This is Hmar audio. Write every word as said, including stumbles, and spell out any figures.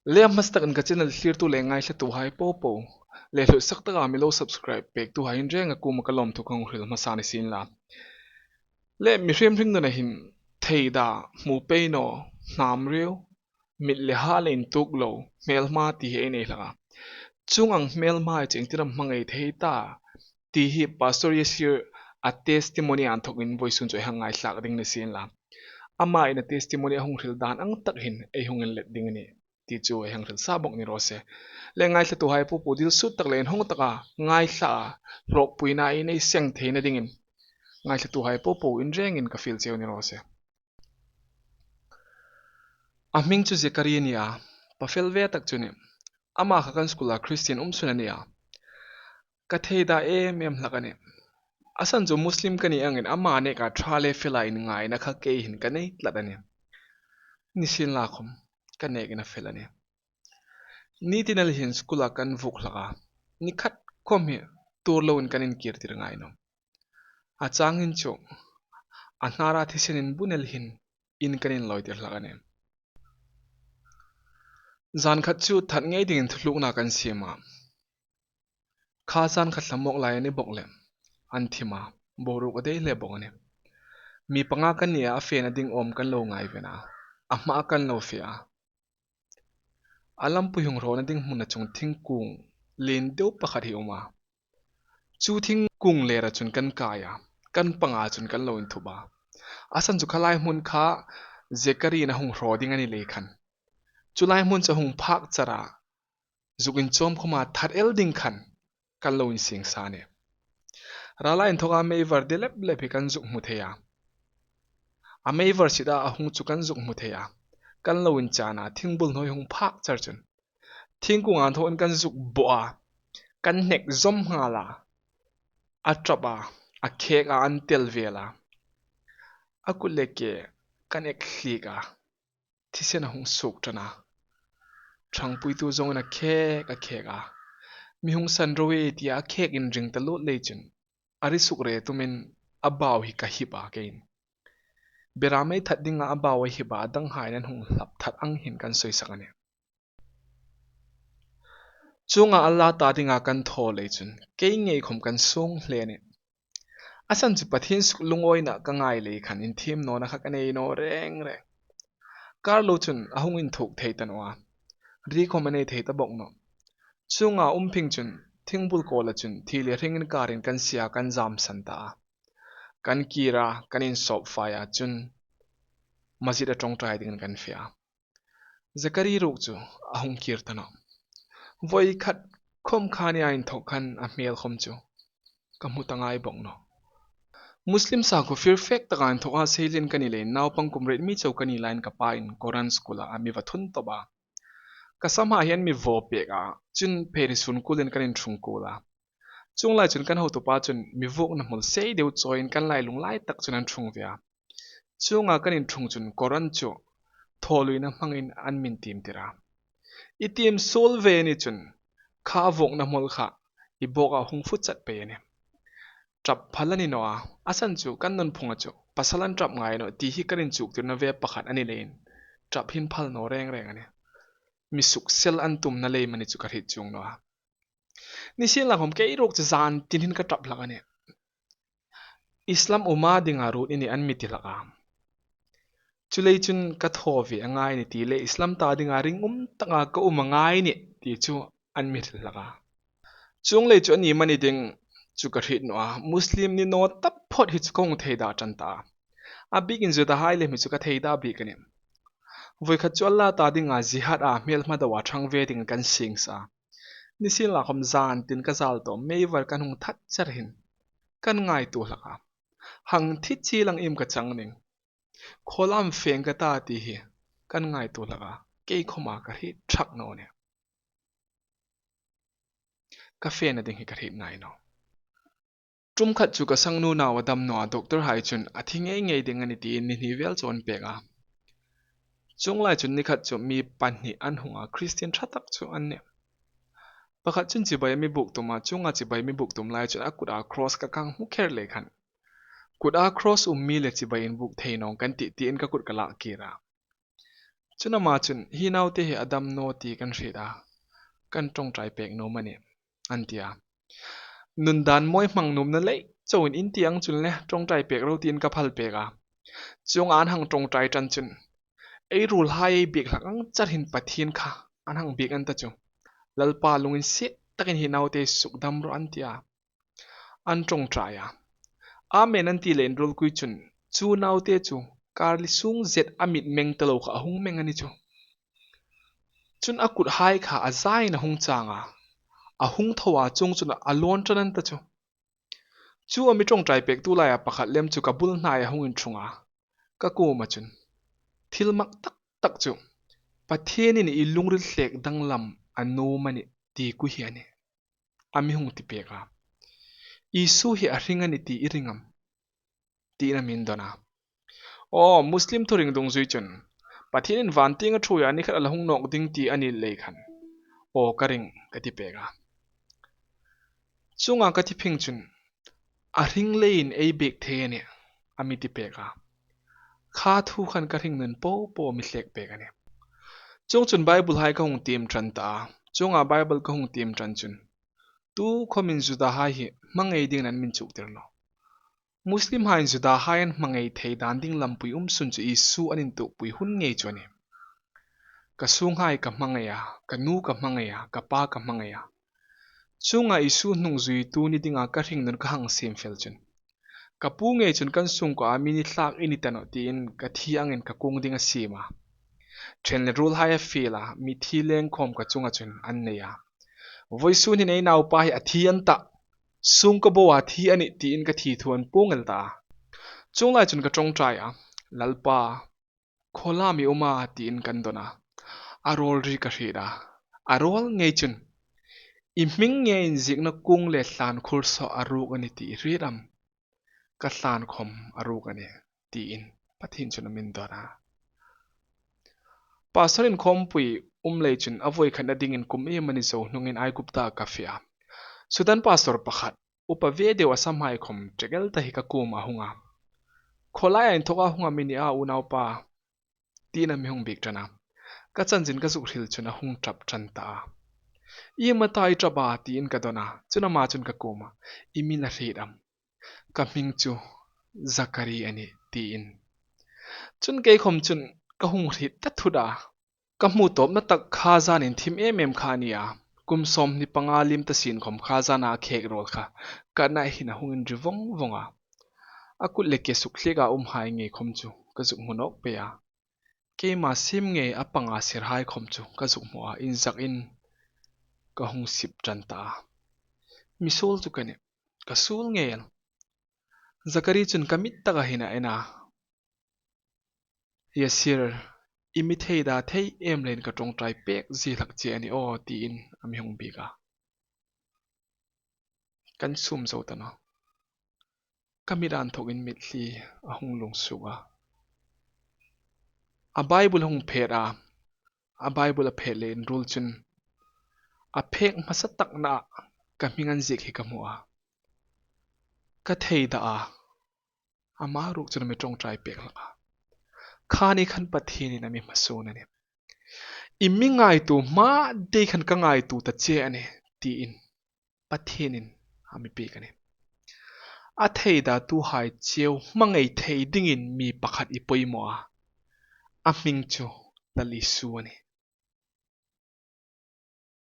Le a hmasa takin ka channel thlirtu le ngaithlatuhai popo, le hlutsak taka mi lo subscribe pektuhai in renga kuoma ka lawmthu ka hung hril hmasa ni sien la. Le mihriem hringnuna hin theida, hmu pei naw, hnam riau, mit le ha le intuok lo, hmelma ti hi ei nei hlak a. Chuong ang hmelma chu iengtin am hmangai thei ta ti hi Pastor Yasir-a testimony a inthawkin vawisun chu ei hang ngaithlak ding ni sien la. Ama'n a testimony a hung hril dan ang tak hin ei hung inlet ding a nih ti chu ei hang hril sa bawk ni raw se. Le ngaithlatuhai popo, dil sut tak le inhawng taka ngaithlaa, hlawkpuina ei nei seng theina dingin ngaithlatuhai popo in rengin ka fiel cheu ni raw se. A hming chu Zekari a nih a, pa fel ve tak chu a nih. Ama kha kan school-a Christian um sun a nih a. Ka theida em em hlak a nih. A san chu Muslim ka ni angin ama neka ṭha le fela inngaina kha kei hin ka nei tlat a nih. Ni sien la khawm, ka nekin a fel a nih. Ni tin el hin school-a kan vuok hlak a, ni khat khawm hi tuor loin kan inkirtir ngai nawh. A changin chu, a hnara thisen inbun el hin in kan inlawitir hlak a nih. Zan khat chu that ngei dingin thutlukna kan siem a. Kha zan khat hla mawk lai a ni bawk leh, an thim a, boruok a dei hle bawk a nih. Mi panga kan ni a, a fena ding awm kan lo ngaiven a, a hmaa kan lo fe a. A lampui hung hrawna ding hmuna chun thingkung lien deu pakhat hi a um a. Chu thingkung lera chun kan kai a, kan panga chun kan lo inthup a. A san chu kha lai hmun kha Zekari'n a hung hraw ding a ni lei khan, chu lai hmun chu a hung phak char a, zuk inchawm khawma that el ding khan kan lo insieng sa a nih. Rala inthawka meivar de lep lep hi kan zuk hmu thei a. A meivar sita a hung chu kan zuk hmu thei a. Kan lo inchan a, thingbul hnuoi hung phak char chun, thingkunga inthawkin kan zuk bawh a, kan hnek zawm nghal a, a ṭap a, a khek a, an tel vel a, a kut le ke kan ek hliek a, thisen a hung suok ṭan a. Ṭhangpuitu zawngin a khek, a khek a. Mi hung san ro e tia a khek inring ta lut lei chun, a ri suk re tumin a bau hi ka hip a keiin. Bera mei that dinga a bau a hip a, a danghaiin an hung hlap that ang hin kan sawisak a nih. Chuonga Allah ta dinga kan thaw lei chun, kei ngei khawm kan suong hle a nih. A san chu Pathien suk lungawina ka ngai lei khan inthiem nawna kha ka nei naw reng reng. Kar lo chun a hung inthuk thei ta naw a, ri khawm a nei thei ta bawk nawh. Chuonga um phing chun thingbul kawla chun thi le hringin karin kan sia kan zam san ta a. Kan kir a, kan insawp fai a, chun masjid-a ṭawngṭai dingin kan fe a. Zekari ruok chu a hung kir ta nawh. Voi khat khawm kha nia inthawk khan a hmel khawm chu ka hmu ta ngai bawk nawh. Muslim sakhuo fir fek taka inthawka seilien ka ni leiin naupang kum riet mi chau ka ni laiin ka pain Koran school-a a mi va thun tawp a. Ka sam hai an mi vaw pek a, chun pheikhawk kuolin kan inṭhung kuol a. Chuong lai chun kan hotupa chun mi vuokna hmul sei deu chawiin kan lailung lai tak chun an ṭhung ve a. Chuonga kan inṭhung chun Koran chu thawluina hmangin an min tiem tir a. I tiem suol ve ni chun kha vuokna hmul kha i bawka hung fut chat pei a nih. Ṭap phal a ni naw a, a san chu kan nunphunga chu pasal an ṭap ngai nawh ti hi kan inchuktirna ve pakhat a ni leiin ṭap hin phal naw reng reng a nih. Mi suksel an tumna lei mani chu ka hriet chuong naw a. Nisienlakhawm kei ruok chu zan tin hin ka ṭap hlak a nih. Islam uma dinga ruot i nih an mi ti hlak a. Chuleiin chun ka thaw ve a ngai ni ti le Islam ta dinga ringum taka ka um a ngai ni ti chu an mi hril hlak a. Chuong lei chu a ni mani ding chu ka hriet naw a, Muslim ni naw taphot hi chu ka hung thei dah ṭan ta a. A bikin Judahai le mi chu ka thei dah bik a nih. Voi khat chu Allah ta dinga jihad-a hmelma doa ṭhang ve dingin kan sieng sa. Nisienlakhawm zan tin ka zal tawm meivar kan hung that char hin kan ngaituo hlak a. Hang thi chi lang im ka chang ning. Khaw lam feng ka ta ti hi kan ngaituo hlak a. Kei khawma ka hriet ṭhak naw nih. Ka fena ding hi ka hriet ngai nawh. Ṭum khat chu ka sangnu nau a dam naw a, doctor hai chun a thi ngei ngei ding a nih tiin ni hni vel chu an pek a. Chuong lai chun ni khat chu mi pahni an hung a, Christian ṭha tak chu an nih. Pakhat chun chibai a mi buk tum a, chuonga chibai mi buk tum lai chun a kuta cross ka kang hmu kher lei khan, kuta cross um mi le chibai inbuk thei naw ning kan tih tiin ka kut ka lak kir a. Chun ama chun, "Hi naute hi a dam naw ti kan hriet a, kan ṭawngṭai pek nuom a nih," an ti a. Nun dan mawi hmang nuomna lei chauin in ti ang chun le ṭawngṭai pek ro tiin ka phal pek a. Chuong an hang ṭawngṭai ṭan chun, "Ei ruolhai ei biek hlak ang char hin Pathien kha an hang biek an ta chu. Lalpa lunginsiet takin hi naute sukdam rawh," an ti a. An ṭawngṭai a. Amen an ti leiin ruolkui chun, chu naute chu kar li sung zet a mit meng ta lo kha a hung meng a ni chu. Chun a kuthai kha a zain a hung chang a, a hung tho a, chuong chun a lawn ṭan an ta chu. Chu a mi ṭawngṭai pektu laia pakhat lem chu ka bul hnai a hung inṭhung a, ka kuoma chun, "Thil mak tak tak chu Pathienin i lungril hlek danglam a nuom a nih ti ku hi a nih," a mi hung ti pek a. "Isu hi a hring a nih ti i ring am?" tiin a min dawn a. "Aw, Muslim thuring dungzui chun Pathienin vantieng a ṭhuoi a, ni khat a la hung nawk ding ti a ni lei khan, aw, ka ring," ka ti pek a. Chuonga ka ti phing chun, "A hring leiin ei biek thei a nih," a mi ti pek a. Kha thu khan ka hringnun po po mi hlek pek a nih. Chuong chun Bible hai ka hung tiem ṭan ta a. Chuonga Bible ka hung tiem ṭan chun, tu khawmin Juda hai hi hmangai dingin an min chuktir lo. Muslim haiin Juda hai an hmangai thei dan ding lampui um sun chu Isu an intuokpui hun ngei chu a nih. "Ka sunghai ka hmangai a, ka nu ka hmangai a, ka pa ka hmangai a. Chuonga Isu hnungzuitu ni dinga ka hringnun ka hang siem fel chun, ka pu ngei chun kan sungkuoa mi ni hlak i ni ta nawh tiin ka thi angin ka kuong ding a siem a. Ṭhen le ruolhai a fiel a, mithi leng khawm ka chunga chun an nei a. Vawisun hin ei naupa hi a thi an tah, sungkuo boa thi a nih tiin ka thi thu an puong el ta a. Chuong lai chun ka ṭawngṭai a, 'Lalpa, khawlam i um a?' tiin kan dawn a. A rawl ri ka hriet a. A rawl ngei chun, 'I hming nge inziekna kung le hlan khur saw a ruk a nih ti i hriet am? Ka hlan khawm a ruk a nih,' tiin Pathien chun a min dawn a." Pastor inkhawmpui um lei chun a voi khatna dingin kum iem a ni zo hnungin Aigupta ka fe a. Sudan pastor pakhat, upa ve deu Assam hai khawm ṭek el ta hi ka kuoma a hung a. "Khawlaia inthawka hung am i ni a, unaupa?" tiin a mi hung biek ṭan a. Ka chanchin ka zuk hril chun a hung ṭap ṭan ta a. "Iem a ta i ṭap a?" tiin ka dawn a. Chun ama chun ka kuoma, "I hming i hriet am?" "Ka hming chu Zakari a nih," tiin. Chun kei khawm chun ka hung hriet ta thut a. Ka hmu tawpna tak kha zan inthim em em kha a ni a. Kum sawmhni panga liem ta sien khawm kha zana a khek rawl kha ka na hin a hung inri vong vong a. A kut le ke suk hlieka umhai ngei khawm chu ka zuk hmu nawk pei a. Keima siem ngei a panga sirhai khawm chu ka zuk hmu a, inzakin ka hung sip ṭan ta a. "Mi suol chu ka nih, ka suol ngei el. Zakari chun ka mit taka hin a en a, 'Yasir, i mi theida thei em leiin ka ṭawngṭai pek zie hlak che a ni aw,' tiin a mi hung biek a." Kan sum zo ta naw. Ka mit a inthawkin mitthli a hung lungsuok a. A Bible hung phet a. A Bible a phet leiin ruol chun a phek hmasa takna ka hming an ziek hi ka hmu a. Ka theida a. Ama ruok chun a mi ṭawngṭai pek hlak a. Kha ni khan Pathienin a mi hmasuon a nih. "I mi ngaituo hma dei khan ka ngaituo ta che a nih," tiin Pathienin a mi pek a nih. A theidatuhai cheu hmangai thei dingin mi pakhat i poimaw a. A hming chu Lal Isu a nih.